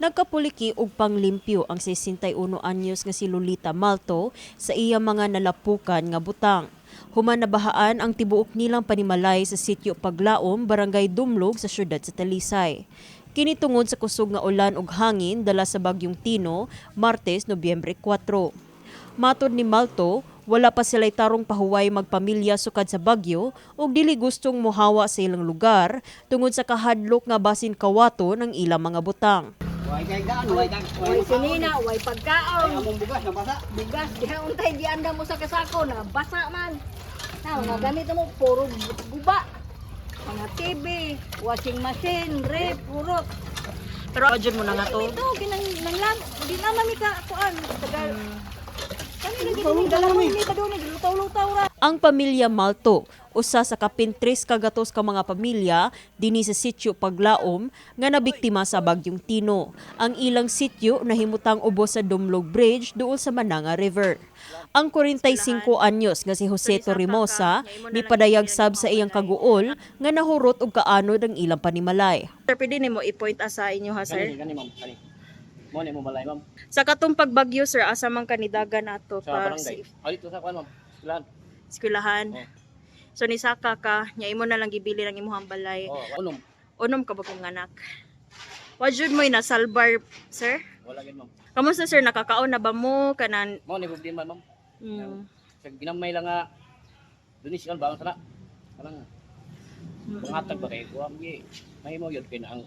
Nagkapuliki og panglimpyo ang 61 anyos nga si Lolita Malto sa iya mga nalapukan nga butang. Human nabahaan ang tibuok nilang panimalay sa sitio Paglaom, Barangay Dumlog sa syudad sa Talisay. Kini tungod sa kusog nga ulan ug hangin dala sa bagyong Tino, Martes, Nobyembre 4. Matod ni Malto, wala pa sila'y tarong pahuway magpamilya sukad sa bagyo ug dili gustong mohawa sa ilang lugar tungod sa kahadlok nga basin kawato ng ilang mga butang. Way kay gaan, way kay Way sinina, way Ay pagkaon. Among bugas nabasa. Bugas, diha untay gianda mo sa kasako na basa man. Na mga gamit mo puro guba. Mga TV, washing machine, ref, puro. Pero adyon mo na nga to. Ito kinang nanglam, di na mami ka kuan tagal. Kami lagi ni dala mo ni kaduni lutaw-lutaw ra. Ang pamilya Malto, usa sa kapin 3 kagatos ka mga pamilya dinhi sa sitio Paglaom nga nabiktima sa bagyong Tino. Ang ilang sitio nahimutang ubos sa Dumlog Bridge duol sa Mananga River. Ang 45 anyos nga si Jose Torimosa mipadayag sab sa iyang kaguol nga nahurot og kaanod ang ilang panimalay. Sir, pwede nimo i-point asa inyo ha, sir? Gani gani, ma'am, kani. Mo ni mo balay, ma'am. Sa katong pagbagyo, sir, asa man kanidagan ato Sa pa barangay. Ay, dito sa kuan, ma'am. Eskwelahan. Eskwelahan. Oh. So nisaka ka, nya imo na lang gibili ang imong balay. Oh, unom. Unom ka ba kong anak? Wa jud mo'y nasalbar, sir? Wala gid, ma'am. Kamusta, sir, nakakaon na ba mo kanan? Mo ni problema, ma'am. Sa ginamay lang nga donation ba ang sana. Kanang pangatag ba kay kuan gi. Mahimo gyud kay na ang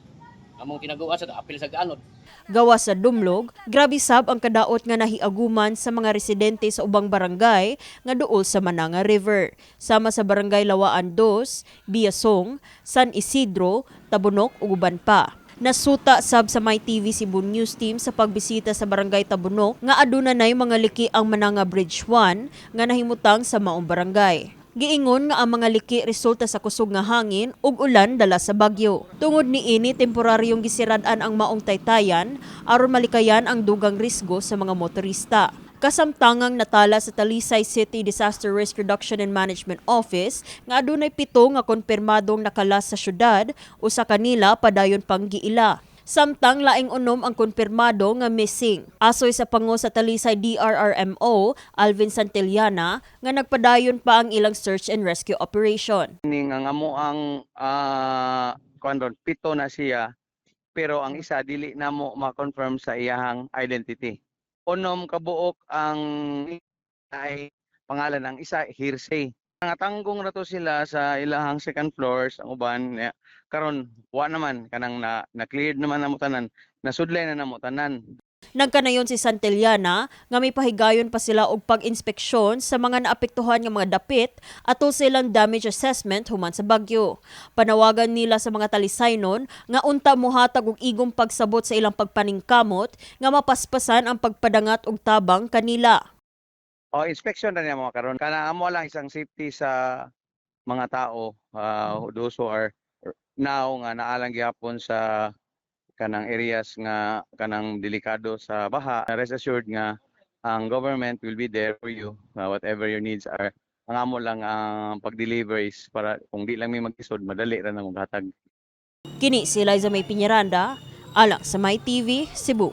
among tinaguan sa apil sa gaanod. Gawa sa Dumlog, grabe sab ang kadaot nga nahiaguman sa mga residente sa ubang barangay nga duol sa Mananga River. Sama sa barangay Lawaan 2, Biasong, San Isidro, Tabunok ug uban pa. Nasuta sab sa My TV Cebu News Team sa pagbisita sa barangay Tabunok nga aduna nay mga liki ang Mananga Bridge 1 nga nahimutang sa maong barangay. Giingon nga ang mga liki resulta sa kusog nga hangin ug ulan dala sa bagyo. Tungod niini, temporaryong gisirad-an ang maong taytayan aron malikayan ang dugang risgo sa mga motorista. Kasamtangang natala sa Talisay City Disaster Risk Reduction and Management Office nga adunay 7 nga konfirmadong nakalas sa syudad, usa kanila padayon pang giila. Samtang laing 6 ang konfirmado nga missing. Asoy sa pango sa Talisay DRRMO, Alvin Santillana, nga nagpadayon pa ang ilang search and rescue operation. Ning ang amo ang kuan ron, 7 na siya, pero ang isa dili namo ma-confirm sa iyahang identity. 6 ka buok ang ay pangalan, ang isa hearsay. Nga tanggong ra to sila sa ilahang second floors ang uban ya. Karon wa naman kanang na cleared naman namo tanan, nasudlay na namo tanan. Nagkanayon si Santillana nga may pahigayon pa sila og pag-inspeksyon sa mga naapektuhan nga mga dapit atol sa ilang damage assessment human sa bagyo. Panawagan nila sa mga Talisaynon nga unta mohatag og igong pagsabot sa ilang pagpaningkamot nga mapaspasan ang pagpadangat og tabang kanila. O, inspection na niya mga karon. Kana amo lang isang safety sa mga tao, those who are now nga naalang gihapon sa kanang areas nga kanang delikado sa baha. Rest assured nga ang government will be there for you, whatever your needs are. Ang amo lang ang pag-deliver is para kung di lang may maglisod, madali ra na maghatag. Kini si Liza May Piñaranda, alang sa My TV, Cebu.